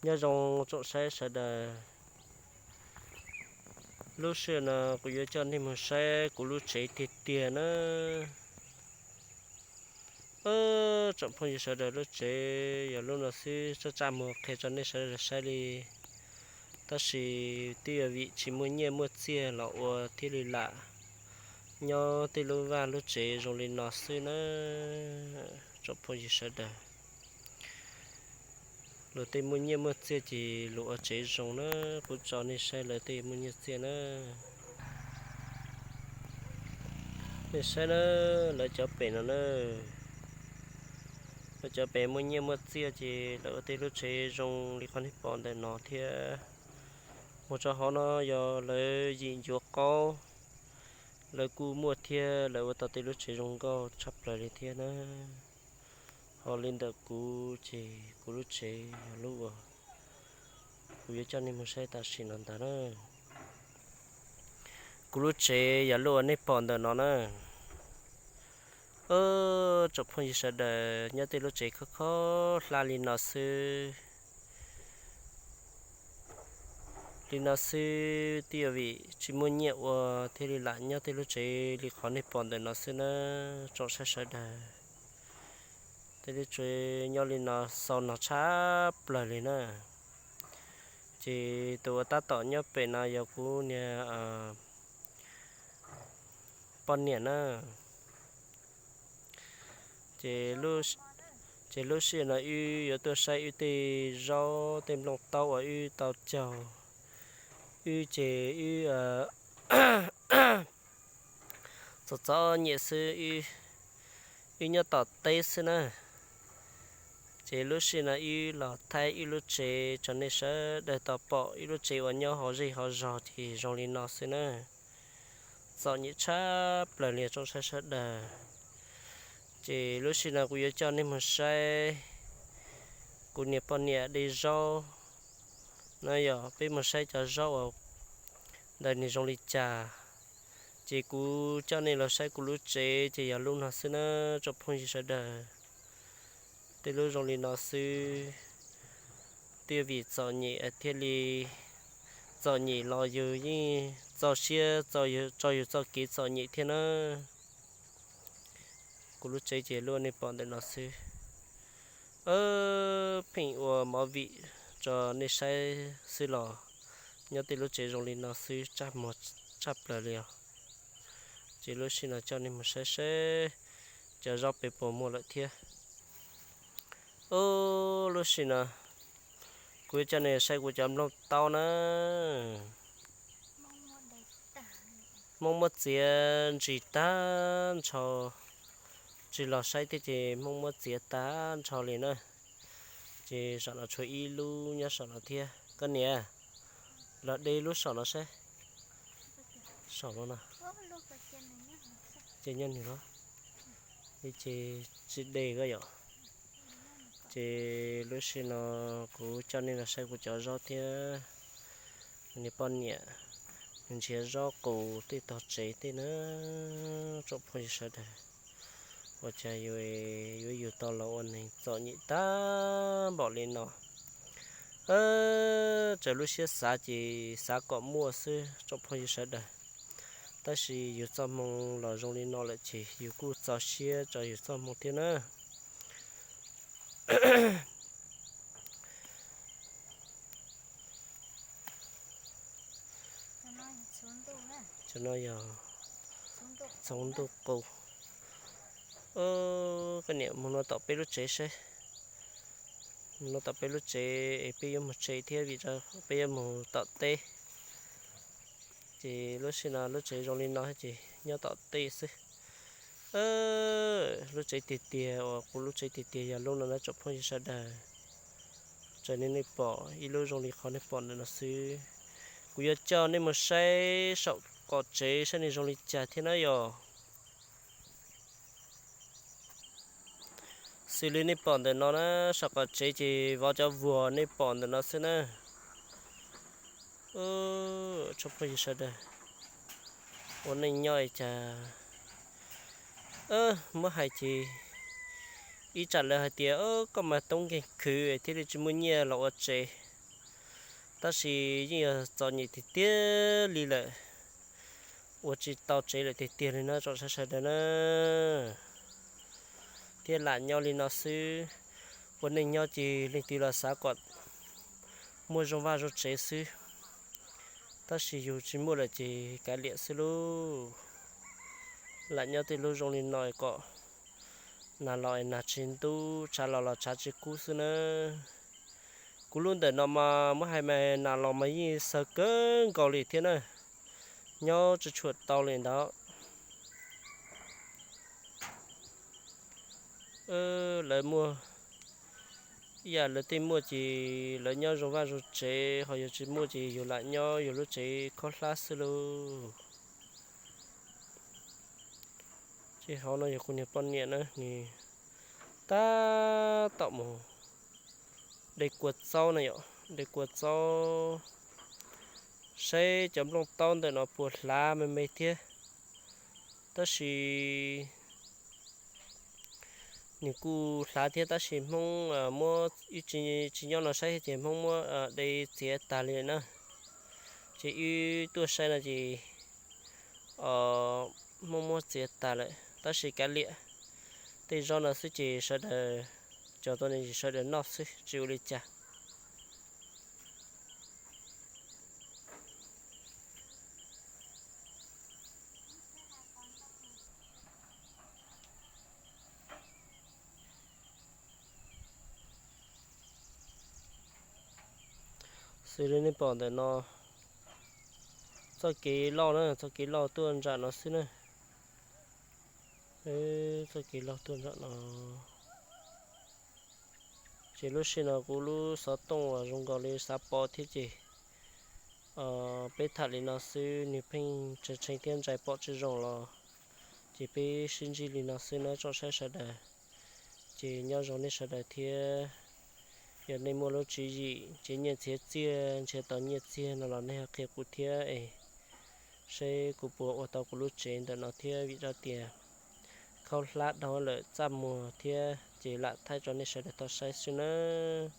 Nyob zoo tsoom saib sawv daws, lub sij hawm no kuv yuav coj nej mus saib kuv lub tsev tiag tiag na. Tsoom phooj ywg sawv daws, lub tsev yog lub no xwb, tsaj tsaj muag qhia rau nej sawv daws saib li. Tab sis twb yog vim tsis muaj nyiaj muaj txiaj los ua thiaj li lam nyob tej lub vaj lub tsev zoo li no xwb na. Tsoom phooj ywg sawv daws, luag tej muaj nyiaj muaj txiaj ces luag ua tsev zoo na. Kuv tso nej saib lawv tej muaj nyiaj txiaj na. Nej saib na, lawv cov pem no na, lawv cov pem muaj nyiaj muaj txiaj ces lawv ua tej lub tsev zoo li qhov nej pom ntawm no thiab. Mus rau hauv no yog lawv yim ncuav qaub, lawv kuj muaj thiab, lawv ua tau tej lub tsev zoo nkauj tshaj plaws li thiab na. Ho li ntawm kuv ces kuv lub tsev yog lub uas kuv yuav coj nej mus saib tam sim no ntag na. Kuv lub tsev yog lub uas nej pom ntawm no na. Tsoom phooj ywg sawv daws, nyob tej lub tsev khob khob hlab li no xwb. Li no xwb twb yog vim tsis muaj nyiaj ua thiaj li lam nyob tej lub tsev li qhov nej pom ntawm no xwb na. Tsoom saib sawv daws, tej lub tsev nyob li no xau no tshaj plaws li na. Ces tus uas tab tom nyob pem no yog kuv niag poj niam na. Ces lub sij hawm no wb yuav tuaj saib wb tej zaub tej nplooj taub uas wb tau caug. Wb ces wb txom txom nyem xwb, wb nyob tom teb xwb na. Ces lub sij hawm no wb los thaij wb lub tsev rau nej sawv daws tau pom, wb lub tsev uas nyob hauv zej hauv zog ces zoo li no xwb na. Txom nyem tshaj plaws li tsoom saib sawv daws. Ces lub sij hawm no kuv yuav coj nej mus saib kuv niag poj niam de zaub. No yog peb mus saib cov zaub uas ntawm nws zoo li cas. Ces kuv coj nej los saib kuv lub tsev ces yog lub no xwb na, tsoom phooj ywg sawv daws. Tej lub zoo li no xwb, twb vim txom nyem thiaj li, txom nyem los yus yeej txaus siab tso yus txoj kev txom nyem thiab na. Kuv lub tsev ces lub nej pom ntawm no xwb. Pheej ua movie rau nej saib xwb los nyob tej lub tsev zoo li no xwb, txaj muag tshaj plaws li os. Ces lub sij hawm no coj nej mus saib seb cov zaub pem puas muaj lawm thiab. Ub, lub sij hawm no kuv yuav coj nej saib kuv cov nplooj taub na. Hmoob muab txiav ntsis tag nrho, tsis los saib thiab ces Hmoob muab txiav tag nrho li na. Ces saum no tshuav ib lub nyob saum no thiab. Koj niam, los de lub saum no saib. Saum no no. Ces nyob nws los. Ces tsis de koj yom. Ces lub sij hawm no kuv coj nej los saib kuv cov zaub thiab. Kuv niag poj niam nws nrhiav zaub qus tej tog tsev tej na, tsoom phooj ywg sawv daws. Ua cas yuav yug tau los ua neeg txom nyem tag npaum li no. Txawm lub siab xav ces xav kom muaj xwb tsoom phooj ywg sawv daws. Tab sis yus txoj hmoo los zoo li no lawm ces yus kuj txaus siab rau yus txoj hmoo thiab na. Cov no yog txoov ntuj qus. Koj niam, mus no tom peb lub tsev saib. Mus no tom peb lub tsev es peb yuav mus tsev thiab vim peb yuav mus tom teb. Ces lub sij hawm no lub tsev zoo li no ces nyob tom teb xwb. Lub tsev tiag tiag uas kuv lub tsev tiag tiag yog lub no na tsoom phooj ywg sawv daws. Raws li nej pom ib lub zoo li qhov nej pom ntawm no xwb. Kuv yuav coj nej mus saib saum qaum tsev saib nws zoo li cas thiab na yom. Xws li nej pom ntawm no na, saum qaum tsev ces vov cov vuas nej pom ntawm no xwb na. Tsoom phooj ywg sawv daws, ua neej nyob li cas, muab hais ces ib tsam lawv hais tias koj mas toob nkeeg khwv thiaj li tsis muaj nyiaj los ua tsev. Tab sis yeej yog txom nyem tiag tiag li lawm, ua tsis tau tsev lawm tiag tiag li na tsoom saib sawv daws na. Thiab lam nyob li no xwb, ua neej nyob ces leej twg los xav kom muaj zoo vaj zoo tsev xwb, tab sis yus tsis muaj lawm ces kav liam xwb lauj. Lam nyob tej lub zoo li no kom nag los es nag tsis ntub, tshav los los tshav tsis kub xwb na. Kuv lub ntawm no mas muab hais mas nag los mas yeej xaws kawg nkaus li thiab na, nyob tsis tshuam tau li ntawd. Lawv muaj, ib yam lawv tej muaj ces lawv nyob zoo vaj zoo tsev, ho yus tsis muaj ces yus lam nyob yus lub tsev khaub hlab xwb lauj. Ces hauv no yog kuv niag poj niam na, nws tab tom mus de kua txaub na yom, de kua txaub, saib cov nplooj taub ntawm no puas hlav me me thiab. Tab sis nws kuj hlav thiab tab sis Hmoob muab, wb tsis nyob no saib thiab ces Hmoob muab de txiav tag li na. Ces wb tuaj saib no ces Hmoob muab txiav tag lawm tab sis kav liam, tej zaub no xwb ces sawv daws cog tau ne ces sawv daws noj xwb tsis ua li cas. Xws li nej pom ntawm no, txoj kev loj na, txoj kev loj tuaj nram no xwb na. Txoj kev loj tuaj nram no. Ces lub sij no kuv lub xov tooj uas zoo nkaus li xav pov thiab ces peb tham li no xwb, nws pheej tshee tshee thiab ntsais pom tsis zoo los ces peb sib ntsib li no xwb na tsoom saib sawv daws. Ces nyob zoo nej sawv daws thiab, yog nej muaj lub tswv yim tsev nyiaj txiag txiag nrhiav tau nyiaj txiag no los nej ho qhia kuv thiab es saib kuv puas ua tau kuv lub tsev ntawm no thiab vim rau tias khaub hlab dhau lawm txaj muag thiab ces lam thaij rau nej sawv daws tau saib xwb nawb.